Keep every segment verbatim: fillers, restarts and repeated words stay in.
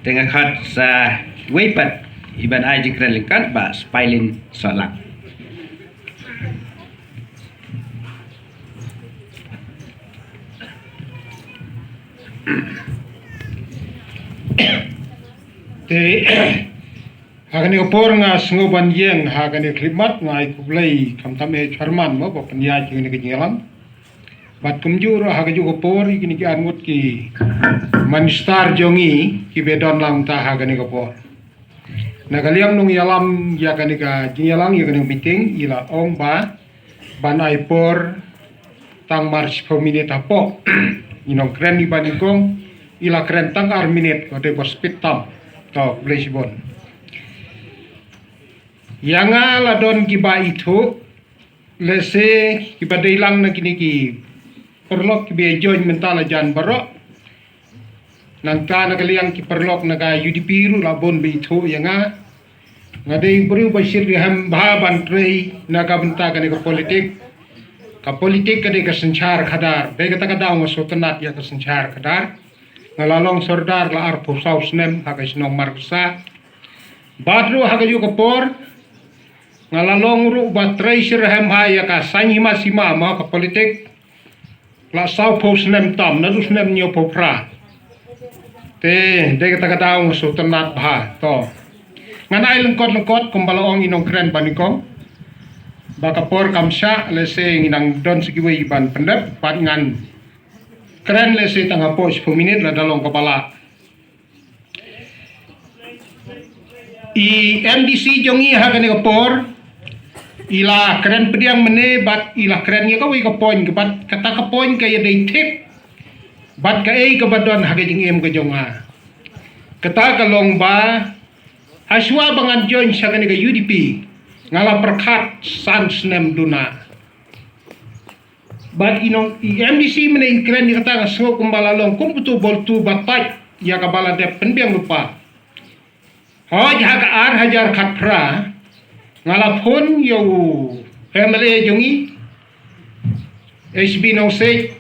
Te nga khot sa wei pat i ban ai jingkren lyngkot, Bah Spailin Sohlang. Te ha kane ka por nga sngew ban ïeng ha kane ka khyllipmat, nga ai khublei khamtam ïa i chairman mo ba pynïaid ïa kane ka jingïalang. Bad kumjuh ruh ha kajuh ka por ïa kine ki arngut ki minister jong ngi kiba don lang mynta ha kane ka por. Na ka liang nongïalam ïa kane ka jingïalang, ïa kane ka meeting, i la ong ba ban ai por tang mar shiphew minit hapoh. Ngi nongkren iba nyngkong i la kren tang ar minit, ka dei ba speed tam. To, khublei shibun. Ïa nga la don kiba ithuh, lehse kiba dei lang na kine ki paralok kiba ïa join mynta la jan baroh. Nangta na ka liang ki paralok na ka U D P ruh la bun ba ithuh ïa nga. Nga dei u briew ba shyrkhei bha ban trei na ka bynta kane ka politik. Ka politik ka dei ka synshar khadar. Dei kata ka daw nga sngewtynnat ïa ka synshar khadar. Nga la long sordar la arphew saw snem ha ka shnong Marksa. Bad ruh ha kajuh ka por nga la long ruh ba trei shyrkhei bha ïa ka saiñ hima sima mo, ka politik. La sawphew snem tam, naduh snem hynñiewphew phra. Te dei kata ka daw nga sngewtynnat bha. To, ngan ai lyngkot lyngkot kumba la ong i nongkren ba nyngkong, ba ka por kam shah, lehse ngi nang don sa kiwei ban pyndep, bad ngan kren lehse tang hapoh shiphew minit, lada long kaba lah. I M D C jong ngi ha kane ka por i la kren pdiang mynne bad i la kren ïa kawei ka point, ka bad kata ka point ka ïadei thik bad kaei kaba don ha ka jingim ka jong nga. Kata ka long ba hashwa ba ngan join sha kane ka U D P, nga la pyrkhat san snem duna. Bad i nong, i M D C mynne i kren ïa kata, nga sngew kumba la long kum utu ba utu ba pait ïa kaba la dep pynbiang lypa. Hooid, ha ka ar hajar khatphra nga la phone ïa u M L A jong ngi, H B Nongsiej,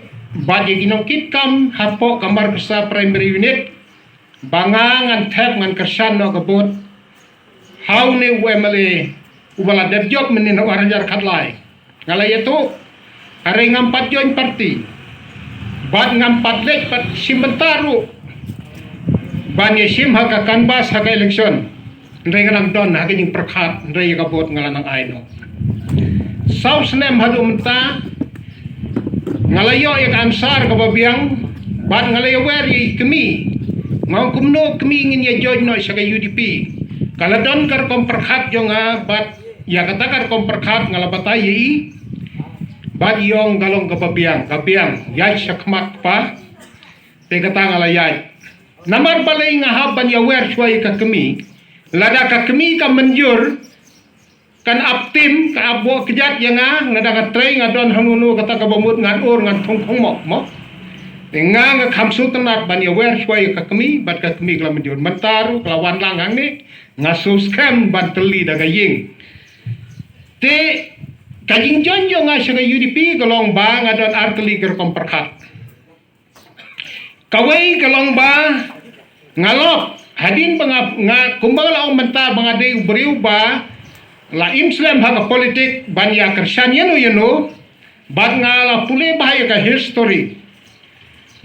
bad ïa ki nongkitkam hapoh ka Marksa Primary Unit, ba nga ngan thep, ngan kyrshan noh ka vote ha une u M L A uba la dep jop mynne na u ar hajar khatlai. Nga la ïathuh, hynrei ngam pat join party, bad ngam pat leit pat shim bynta ruh ban ïashim ha ka canvass ha ka election. Hynrei nga nang don ha ka jingpyrkhat, hynrei ïa ka vote nga la nang ai noh. Saw snem haduh mynta nga la ïoh ïa ka answer kaba biang, bad nga la ïawer ïa i kmie. Nga ong kumno kmie ngin ïa join noh sha ka U D P. Ka la don ka rukom pyrkhat jong nga, bad ïa kata ka rukom pyrkhat nga la batai ïa i. Bad i ong ka long kaba biang, ka biang, ïaid shakhmat kpa. Te kata nga la ïaid. Namar balei nga hap ban ïawer shuwa ïa ka kmie. Lada ka kmie ka mynjur, kan ap tim, ka ap buh kjat ïa nga, lada nga trei nga don hangno hangno, kata kaba mut ngan ur ngan thung khongmok mo. Te nga, nga kham sngewtynnat ban ïawer shuwa ïa ka kmie, bad ka kmie ka la mynjur. Mynta ruh ka la wan lang hangne, nga sngewskhem ban tylli da ka ïing. Te ka jingjoin jong nga sha ka U D P ka long ba nga don ar tylli ka rukom pyrkhat. Kawei ka long ba nga lop, hadien ba nga, nga, kumba la ong mynta, ba nga dei u briew ba la im slem ha ka politik ban ïa kyrshan ïano ïano, bad nga la pule bha ïa ka history.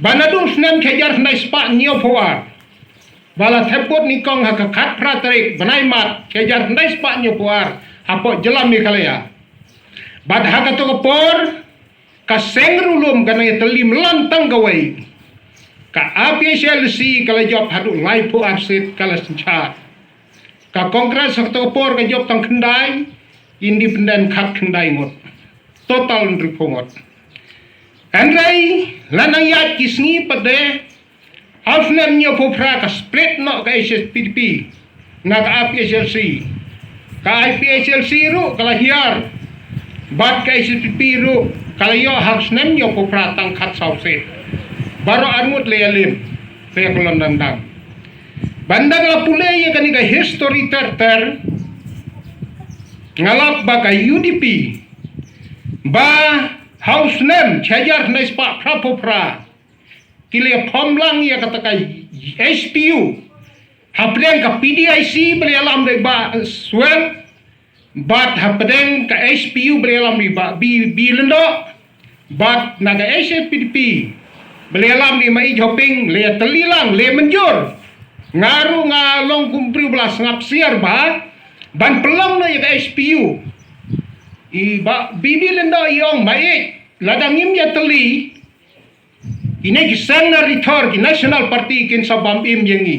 Ba naduh snem shi hajar khyndai spah hynñiewphew ar, ba la thep vote nyngkong ha ka khatphra tarik bnai March shi hajar khyndai spah hynñiewphew ar, hapoh jylla Meghalaya. Bad ha kato ka por, ka seng ruh lum ka nang ïatylli mlan tang kawei. Ka A P H L C ka la jop haduh laiphew ar seat, ka la synshar. Ka Congress ha kato ka por ka jop tang khyndai, Independent khatkhyndai ngut. Total hynriewphew ngut. Hynrei la nang ïaid ki sngi pat de, ha u snem hynñiewphew phra ka split noh ka H S P D P na ka A P H L C. Ka A P H L C ruh ka la hiar, bad ka H S P D P ruh ka la ïoh ha u snem hynñiewphew phra tang khatsaw seat. Baroh arngut la ïalim, la ïakyllon dang dang. Ban dang la pule ïa kane ka history ter ter, nga lap ba ka U D P, ba ha u snem shi hajar khyndai spah phraphew phra, ki la ïa form lang ïa kata ka H P U. hapdeng ka P D I C ba la ïalam da i Bah Swell, bad hapdeng ka H P U ba la ïalam da i Bah B B Lyngdoh, bad na ka H S P D P ba la ïalam da i Maieit Hoping, la ïatylli lang, la mynjur. Nga ruh nga long kum u briew ba la sngap siar bha ban pynlong noh ïa ka H P U. I Bah B B Lyngdoh i ong, Maieit, lada ngim ïatylli, kine ki seng na Ri Thor, ki National Party kin sa bam im ïa ngi.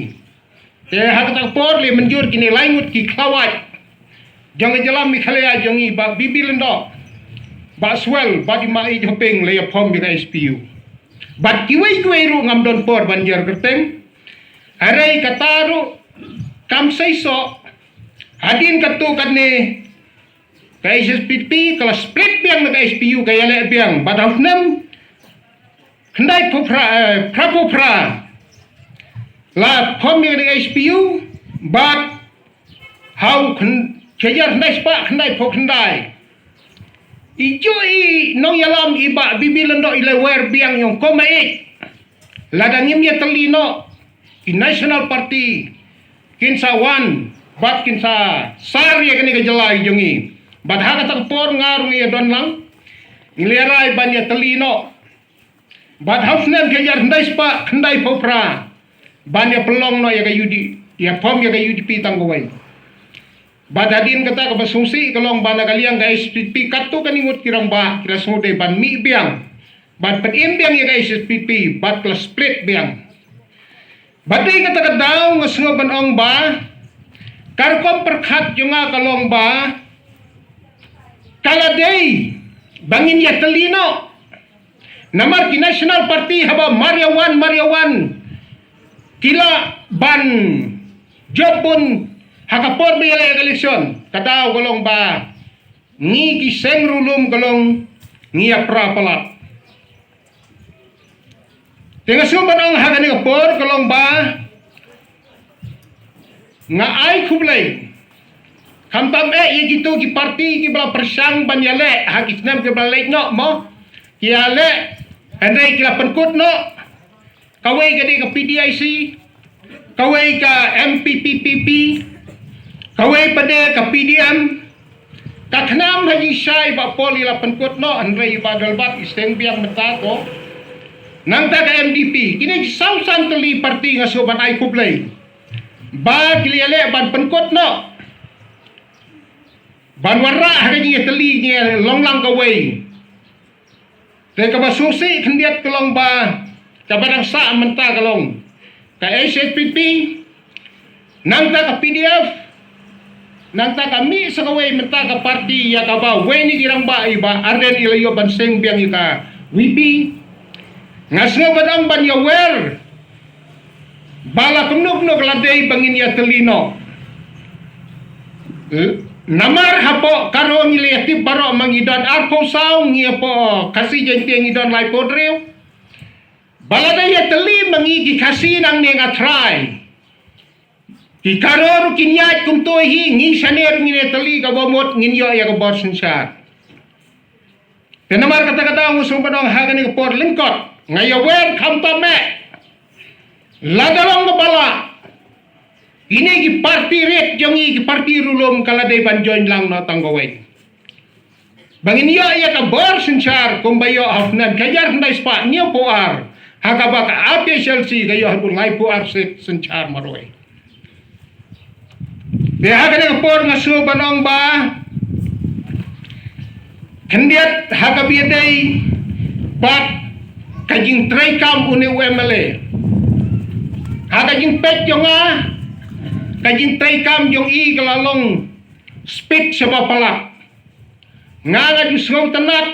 Te ha kata ka por la mynjur kine lai ngut ki khlawait jong ka jylla Meghalaya jong ngi, Bah B B Lyngdoh, Bah Swell bad i Maieit Hoping, la ïa form ïa ka H P U. Bad kiwei kiwei ruh ngam don por ban jer kyrteng. Hynrei kata ruh kam seisoh, hadien katto katne ka H S P D P ka la split biang na ka H P U, ka ïaleh biang. Bad ha u snem khyndai phew phra, eh, phra phew phra la form ïa ka H P U, bad ha u khyn-, shihajar khyndai spah khyndai phew khyndai, i juh i nongïalam i Bah B B Lyngdoh i la wer biang, i ong, ko Maieit, lada ngim ïatylli noh, ki National Party kin sa wan bad kin sa sar ïa kane ka jylla jong ngi. Bad ha kata ka por nga ruh nga ïa don lang, ngi la rai ban ïatylli noh. Bad ha u snem shihajar khyndai spah khyndai phew phra ban ïa pynlong noh ïa ka U D, ïa form ïa ka U D P tang kawei. Bad hadien kata, kaba sngewsih ka long ba na ka liang ka H S P D P katto katne ngut ki rangbah ki la sngewdei ban mih biang, ban pynim biang ïa ka H S P D P, bad ka la split biang. Bad dei kata ka daw nga sngew ban ong ba ka rukom pyrkhat jong nga ka long ba ka la dei ba ngin ïatylli noh. Namar ki National Party haba mar ïa wan, mar ïa wan ki lah ban jop bun ha ka por ba ïaleh election. Ka daw ka long ba ngi ki seng Ri Lum ka long ngi ïa pra palat. Te nga sngew ban ong ha kane ka por ka long ba nga ai khublei, khamtam eh ïa kito ki party kiba la pyrshang ban ïaleh ha ki snem kiba la leit noh mo, ki ïaleh, hynrei ki la pynkut noh. Kawei ka dei ka P D I C, kawei ka M P P P P, kawei pat de ka P D M. Ka khnam ha jingshai ba pol i la pynkut noh, hynrei i Bah Dalbat i seng biang mynta ko. Nangta ka M D P, kine ki saw san tylli party nga sngew ban ai khublei ba ki la ïaleh ban pynkut noh, ban wanrah ha ka jingïatylli, jingïalong lang kawei. Te kaba sngewsih khyndiat ka long ba kaba dang sah mynta ka long ka H S P P, nangta ka P D F, nangta ka mih sa kawei mynta ka party ïa kaba wei na ki rangbah i Bah Ardent i la ïoh ban seng biang ïa ka V P. Nga sngew ba dang ban ïa wer ba la kumno kumno ka la dei ba ngin ïatylli noh. Namar hapoh Garo ngi la ïatip baroh ma ngi don arphew saw, ngi hapoh Khasi Jaiñtia ngi don laiphew hynriew. Ba la dei ïatylli ma ngi ki Khasi nangne nga trai. Ki Garo ruh kin ïaid kumto hi, ngi shane ruh ngin ïatylli, kaba mut ngin ïoh ïa ka bor synshar. Te namar kata ka daw nga sngew ban ong ha kane ka por lyngkot nga ïa wer khamtam eh. Lada long kaba lah, kine ki party rit jong ngi, ki party Ri Lum ka la dei ban join lang noh tang kawei. Ba ngin ïoh ïa ka bor synshar kumba ïoh ha u snem shihajar khyndai spah hynñiewphew ar, ha kaba ka A P H L C ka ïoh haduh laiphew ar seat synshar marwei. Te ha kane ka por nga sngew ban ong ba khyndiat ha kaba ïadei bad ka jingtreikam une u M L A, ha ka jingpeit jong nga, ka jingtreikam jong i ka la long speed shaba palat. Nga nga ju sngewtynnat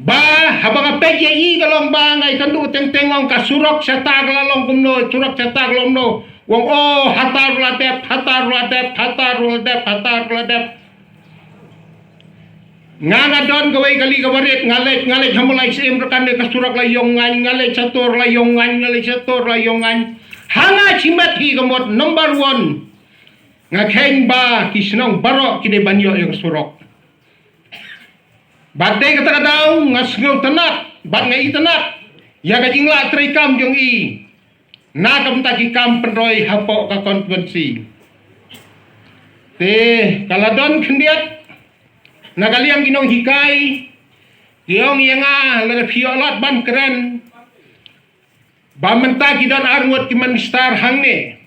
ba haba nga peit ïa i ka long ba nga ïakynduh teng teng, ong ka surok shata ka la long kumno, surok shata ka long kumno. Ong, oh, hata ruh la dep, hata ruh la dep, hata ruh la dep, hata ruh la dep. Nga nga don kawei kali kaba rit, nga leit, nga leit ha Mawlai Syiem Rakan, ka surok la ïong ngaiñ, nga leit shato la ïong ngaiñ, nga leit shato la ïong ngaiñ. Ha nga shimet hi ka mut number one. Nga kheiñ ba ki shnong baroh ki dei ban ïoh ïa ka surok. Bad dei kata ka daw nga sngewtynnat bad nga itynnat ïa ka jinglah treikam jong i. na ka bynta ki kam pynroi hapoh ka constituency. Te ka la don khyndiat na ka liang ki nonghikai ki ong ïa nga, lada phi ïoh lad ban kren ba mynta ki don arngut ki minister hangne,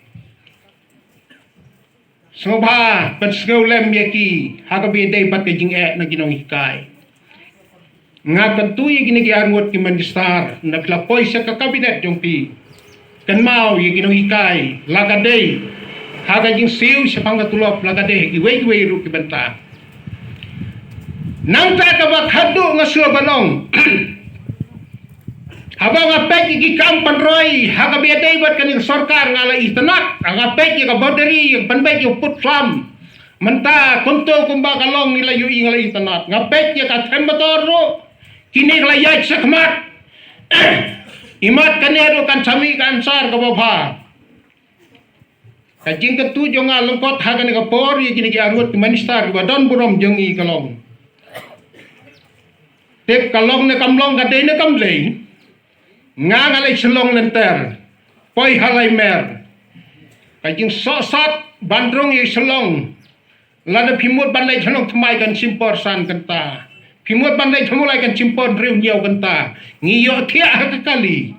sngewbha pynsngew lem ïa ki ha kaba ïadei bad ka jingeh na ki nonghikai. Nga kyntu ïa kine ki arngut ki minister, na phi la poi sha ka kabinet jong phi, kynmaw ïa ki nonghikai, la ka dei ha ka jingsiew shaphang ka tulop, la ka dei ha kiwei kiwei ruh ki bynta. Nangta kaba khatduh nga shu ban ong, haba nga peit ïa ki kam pynroi ha kaba ïadei bad kane ka sorkar, nga la itynnad. Nga peit ïa ka boundary, ïa ka pynbeit ïa u pud slam. Mynta kumto kumba ka long ngi la ïohi, nga la itynnad. Nga peit ïa ka them motor ruh, kine ki la ïaid shakhmat. Imat kane ruh kan sa mih ka answer kaba bha. Ka jingkyntu jong nga lyngkot ha kane ka por ïa kine ki arngut ki minister kiba don burom jong ngi ka long, tip ka long ne kam long, ka dei ne kam dei. Nga nga leit Shillong lynter, poi ha Laimer. Ka jingsohsat ban rung ïa Shillong, lada phi mut ban leit ha Nongthymmai kan shim por san kynta, phi mut ban leit ha Mawlai kan shim por hynriew hynñiew kynta. Ngi ïohthiah ha ka kali.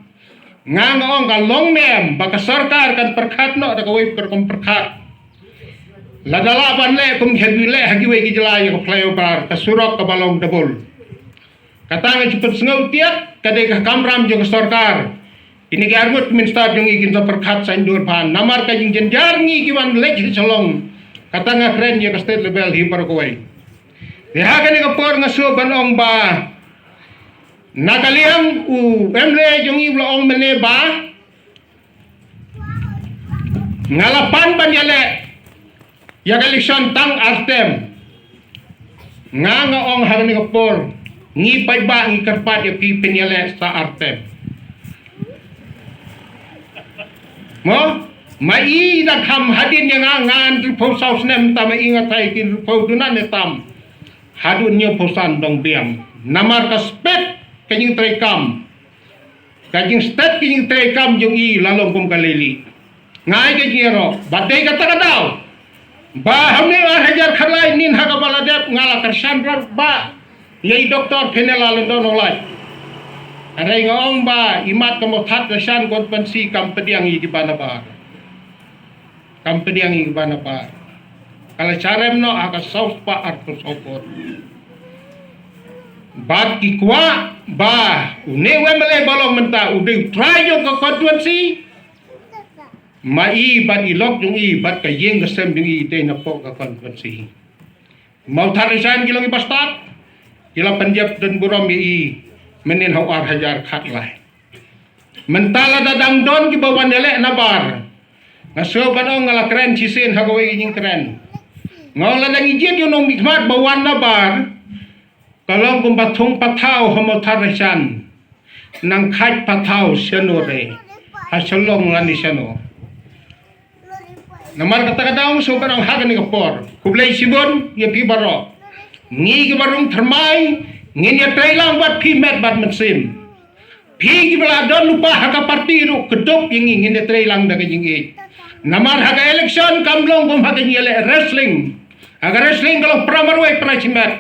Nga nga ong ka long ne em ba ka sorkar kan pyrkhat noh da kawei ka rukom pyrkhat, lada lah ban leh kum ki ha kiwei ki jylla ïa ka flyover, ka surok kaba long double. Kata nga ju pynsngew tiat, ka dei ka kamram jong ka sorkar. Kine ki arngut minister jong ngi kin sa pyrkhat saiñdur bha namar ka jingjynjar ngi ki ban leit ha Shillong. Kata nga kren ïa ka state level hi baroh kawei. Te ha kane ka por nga shu ban ong ba na ka liang u MLA jong ngi u la ong mynne ba nga la pan ban ïaleh ïa ka election tang ar term. Nga nga ong ha kane ka por, ngi paidbah ngi kyrpad ïa phi pynïaleh sa ar term. Mo, ma i da kham hadien ïa nga, nga hynriewphew saw snem, ta ma i nga thait ki hynriewphew, duna ne tam haduh hynñiewphew san dang biang. Namar ka spet ka jingtrei kam, ka jingstet ka jingtrei kam jong i la long kum ka lei lieh. Nga ai ka jingïaroh ba dei kata ka daw ba hangne ar hajar khatlai, nin ha kaba la dep nga la kyrshan bha ïa i Doctor Fenella Lyngdoh Nonglait. Hynrei nga ong ba imat ka Mawthadraishan constituency kam pdiang ïa kiba nabar. Kam pdiang ïa kiba nabar. Ka la sharem noh ha ka saw spah arphew saw vote. Bad ki kwah ba une u MLA ba long mynta u dei u trai jong ka constituency. Ma i bad i lok jong i bad ka ïing ka sem jong i dei napoh ka constituency. Mawthadraishan ki long i bastad, ki la pynjop don burom ïa i mynnin ha u ar hajar khatlai. Mynta lada dang don kiba wan ïaleh nabar, nga sngewbha ban ong nga la kren shisien ha kawei ka jingkren. Nga ong lada ngi jied ïa u nongmihkhmat ba wan nabar, ka long kumba thung pathaw ha Mawthadraishan, nang khait pathaw shano re, ha Shillong lane shano. Namar kata ka daw nga sngewbha ban ong ha kane ka por, khublei shibun ïa phi baroh. Ngi kiba rung thymmai ngin ïatrei lang bad phi met bad mynsiem. Phi kiba la don lypa ha ka party ruh kdup ïa ngi, ngin ïatrei lang da ka jingïeit. Namar ha ka election kam long kum ha ka jingïaleh wrestling. Ha ka wrestling ka long para marwei para shimet.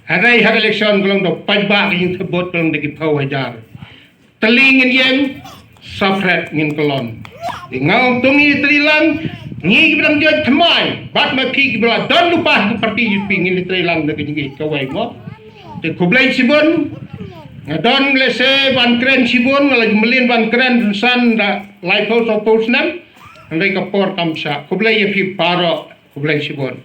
Hynrei ha ka election ka long da paidbah, ka jingthep vote ka long da ki phew hajar. Tylli ngin ïeng, saphriang ngin kyllon. Te nga ong to ngin ïatrei lang, ngi kiba dang jot thymmai bad ma phi kiba la don lypa ha ka party U P, ngin ïatrei lang da ka jingïeit kawei mo. Te khublei shibun. Nga don lehse ban kren shibun, nga la ju mlien ban kren rynsan da laiphew sawphew snem. Hynrei ka por kam shah. Khublei ïa phi baroh. Khublei shibun.